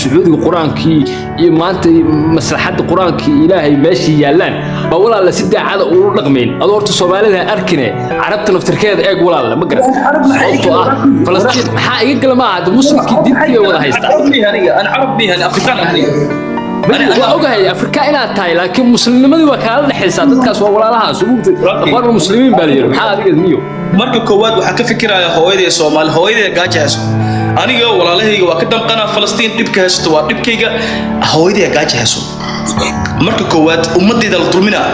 Sacuudiga Qur-aankii iyo maanta maslaxadda Qur-aankii Ilaahay meeshii yaallaan baa walaala si daacada ulu dhaqmayn. Adoo horta Soomaalida ha arkine, Carabta naftirkeeda eeg walaala, ma garan? Sababtoo ah Falastiin maxaa iga gala? Maaha hadda muslimkii diintii bay wada haystaa. Carab mihi aniga, ana Carab mihi, ana Afrikaan aniga. Waa ogahay Afrika inaad tahay, laakiin muslimnimadii waa kaala dhexaysaa. Dadkaas waa walaalaha suguurta, aqwaanul muslimiin baa la yidhi. Maxaa adiga miyo? Marka koowaad waxaan ka fikirayaa hooyadii Soomaali, hooyadii gaajo hayso. Aniga walaalahayga waa ka damqanaa. Falastiin dhibka haysto waa dhibkayga. Hooyadii gaajo hayso, marka koowaad ummadayda la dulminaa,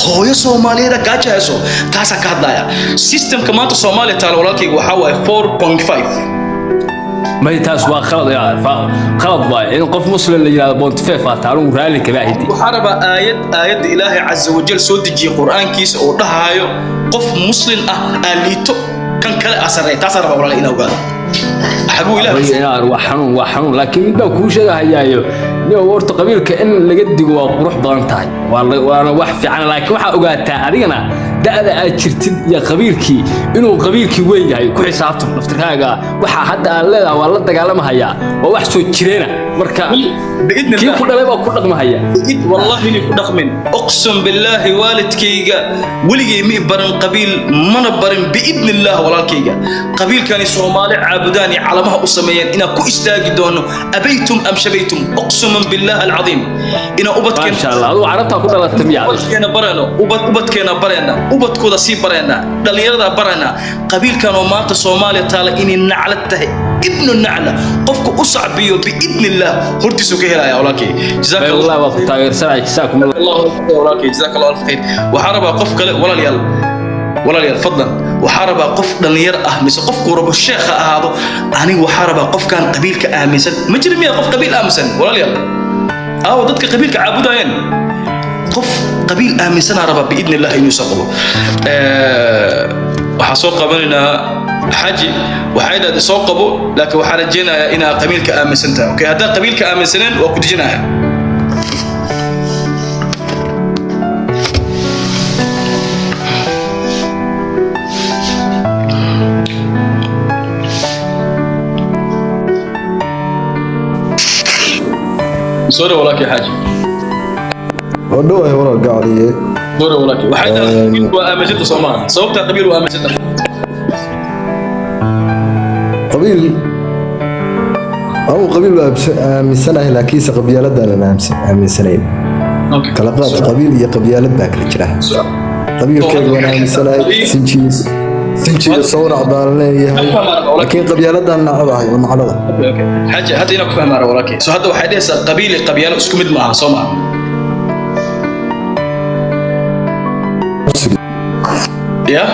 hooyo Soomaaliyeed gaajo hayso, taasaa ka hadlaya. Systemka maanta Soomaaliya taala, walaalkayga, waxaa waaye 4.5. May, taas waa khalad, yaa khalad waay in qof muslim la yidhahdo point five aa taa. Anigu raalli kama ahidi. Waxaan rabaa aayad, aayadda Ilaahay caza wajal soo dejiyey Qur-aankiisa oo dhahayo qof muslim ah aa liito, kan kale aa sarreeya. Taasaan rabaa, walaal, inaa ogaado xaguu Ilaahay. Inaar waa xanuun, waa xanuun. Laakiin mid baan kuu sheegahayaayo nin, horta qabiilka in laga digo waa qurux badan tahay, waana wax fiican, laakiin waxaa ogaataa adigana da'da aad jirtid iyo qabiilkii inuu qabiilkii weyn yahay. Ku xisaabtan naftirkaaga. Waxa hadda aad leedahay waa la dagaalamahayaa waa wax soo jireena. Marka بإذن kii الله. ku dhalay baa ku dhaqmahaya. والله inay ku dhaqmin, أقسم بالله, waalidkayga weligay ma i barin qabiil, mana barin. بإذن الله, walaalkayga, qabiilkani Soomaali caabudaan iyo calamaha u sameeyeen inaan ku istaagi doono, أبيتم أم شبيتم, أقسم بالله العظيم inaan ubadkeena Maasha Allah, adigu Carabtaa ku dhalatay miyaa? Ubadkeena barayno, ubadkeena barayna, ubadkooda sii barayna, dhallinyarada barayna qabiilkan oo maanta Soomaaliya taala inay naclad tahay, ibnu nacla qofka u sacbiyo, بإذن الله hortiisuu ka helaya, walaalkay. Jazaak Bay Allah. Wallahi waa ku taageersanaya, jazaakum Allah. الله خير walaalkay, jazaak Allah alf khayr. Waxaan rabaa qof kale, walaalayaal, walaalayaal, fadlan, waxaan rabaa qof dhalinyar ah mise qofkuu rabo sheekh ha ahaado. Aniga waxaan rabaa qofkan qabiilka aaminsan. Ma jira miya qof qabiil aaminsan, walaalayaal? Aawo dadka qabiilka caabudayeen? Qof qabiil aaminsanaa rabaa, بإذن الله, inuu soo qabo. Waxaa soo qabanaynaa Xaji. Waxay dhahday soo qabo, laakiin waxaa rajaynayaa inaa qabiilka aaminsan tahay. Okay, haddaa qabiilka aaminsaneen, waa ku dejinaya. Soo dhawo, walaalkay Xaaji. Oo dhowahay, walaal gacaliye. Soo dhawo, walaalkay. Waxay dhahday qabiil waa aaminsanta, soo maaha? Sababtaa qabiil waa aaminsanta? Qabiil, anugu qabiil waa aaminsanahay, laakiinse qabyaaladaanan aaminsanayn. Kala qaad, qabiil iyo qabyaalad baa kala jira. Qabiilkayga waan aaminsanahay, sinjiyo sawrac baan leeyahay, laakiin qabyaaladan nacabahay oo naclada. Okay. Xaaji, hadda inaan ku fahmaa, walaalkay. So hadda waxay dhahaysaa qabiil iyo qabyaalo isku mid maaha, soo maaha? Ya.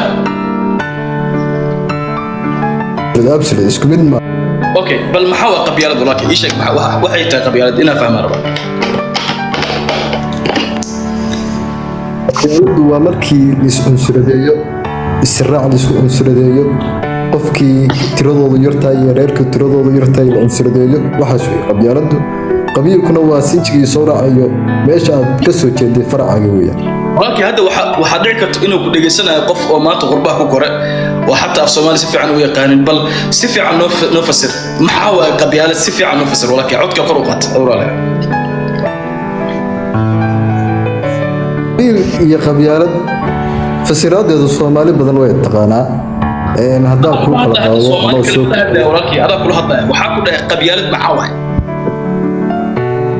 Absolute, isku mid ma. Okay, bal maxaa waa qabyaalad, walaalkay? Ii sheeg waxay tahay qabyaalad, inaan fahmaa rabaa. Qabyaaladdu waa markii lais cunsuradeeyo, israac laisku cunsuradeeyo, qofkii tiradoodu yartahay iyo reerka tiradoodu yartahay la cunsuradeeyo. Waxaas wey qabyaaladdu. Qabiilkuna waa sinjiga iyo sawraca iyo meesha aad ka soo jeeday, faracaga weeyaan. Walaalkii, hadda waxaa dhici karta inuu ku dhegaysanayo qof oo maanta qurbaha ku kore oo xataa af Soomaali si fiican u yaqaanin. Bal si fiican noo fasir maxaa waa qabyaalad. Si fiican noo fasir, walaalkii. Codka kor u qaat, walaalahay. Qabiil iyo qabyaalad fasiraadeedu Soomaali badan way taqaanaa. Haddaan kuu kala qaado Soomaali anoo kale soo kula hadlaya, walaalkii, adaa kula hadlaya. Waxaa ku dhahay qabyaalad maxaa waay?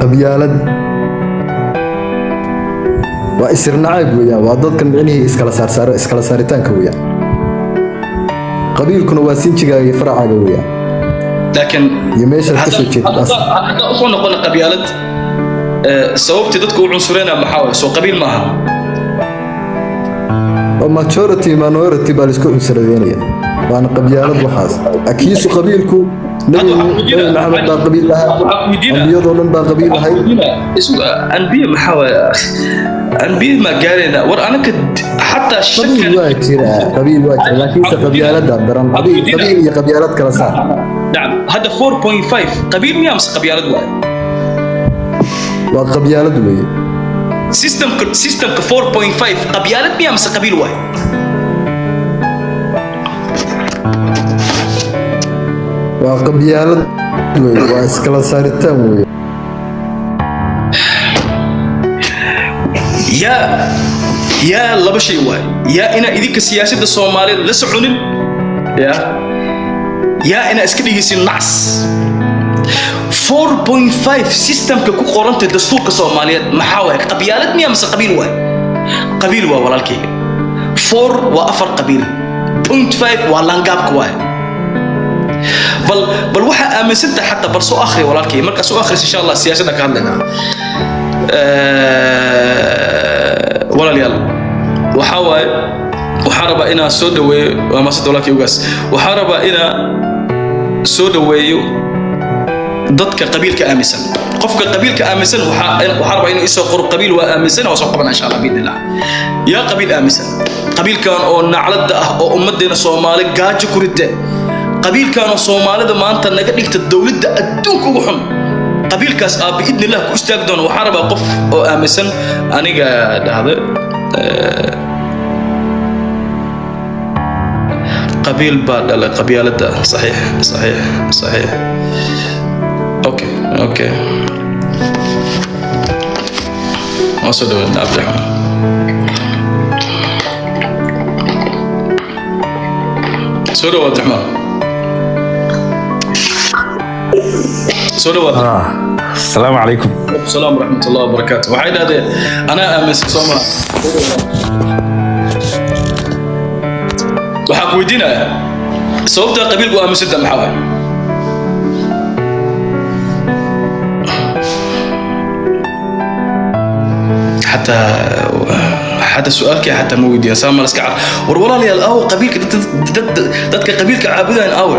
Qabyaalad waa isir nacayb weeyaan, waa dadka micnihii iskala saarsaaro, iskala saaritaanka weeyaan. Qabiilkuna waa sinjigaaga iyo faracaaga weeyaan laakiin iyo meeshaad ka soo jeedid. Hadda usoo noqona qabyaalad, sababtii dadku u cunsureyna maxaa waay? Soo qabiil maaha? Oo majority minority baa laisku cunsuradeynaya, waana qabyaalad waxaas. Akiisu qabiilku Nabi Hadda waxaan Nabi weydiinaa- Maxamed baa qabiil lahaa. Waxaan weydiinaa- Ambiyadoo dhan baa qabiil lahayd. Anbiye maxaa waay? Anbiye ma gaarayna war anaka xataa Qabiil shakan. waa jira, qabiil waa jira, laakiinse qabyaalada daran. Qabiil, qabiil iyo qabyaalad kala saar. نعم, هذا 4.5 qabiil miyaa mise qabyaalad waay? Waa qabyaalad weeye. Systemka 4.5 qabyaalad miyaa mise qabiil waay? Waa qabyaalad. Wey, waa iskala saaritaan wey. Yaa laba shay waay: yaa inaa idinka siyaasadda Soomaaliyeed la soconin, yaa inaa iska dhigaysin nacas. 4.5 systemka ku qorantay dastuurka Soomaaliyeed maxaa waay? Qabyaalad miya mise qabiil waay? Qabiil waa, walaalkayga. 4 waa afar qabiil, 0.5 waa langaabka waay. Bal waxaa aaminsantahay xataa, bal soo akhri, walaalkay. Markaa soo akhris, insha Allah siyaasadda ka hadlaynaa. Walaalayaal, waxaa waaye, waxaan rabaa inaan soo dhaweeyo, waa maasanta walaalkay ugaas, waxaan rabaa inaan soo dhaweeyo dadka qabiilka aaminsan. Qofka qabiilka aaminsan waxaa rabaa inuu isoo qoro "qabiil waa aaminsan", waa soo qabana insha Allah biidnillah. Yaa qabiil aaminsan? Qabiilkan oo nacladda ah oo ummaddeena Soomaali gaajo ku ridda, qabiilkan oo Soomaalida maanta naga dhigta dowladda adduunka ugu xun, qabiilkaas aa biidnillah ku istaagi doono. Waxaan rabaa qof oo aaminsan. Aniga dhahda qabiil baa dhalay qabyaaladda. Saxiix. Okay, waan soo dhaweynaa Cabdiraxmaan. Soo dhawaad, Cabdiraxmaan, soo dhawaad. السلام عليكم. السلام ورحمة الله وبركاته. Waxay dhahdeen anaa aaminsan sooma. Waxaa ku weydiinaya sababta qabiilku aaminsanta maxaa waay? Xataa su-aalkii xataa ma weydiiyan saa ma laska car. War walaalayaal, aawe qabiilka? Dadka qabiilka caabudayaan aawe?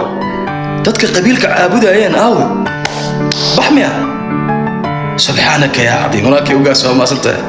Dadka qabiilka caabudayeen aawe? Bax miya? Subxaanaka yaa cadiim. Walaalkii ugaas, waa maasan tahay.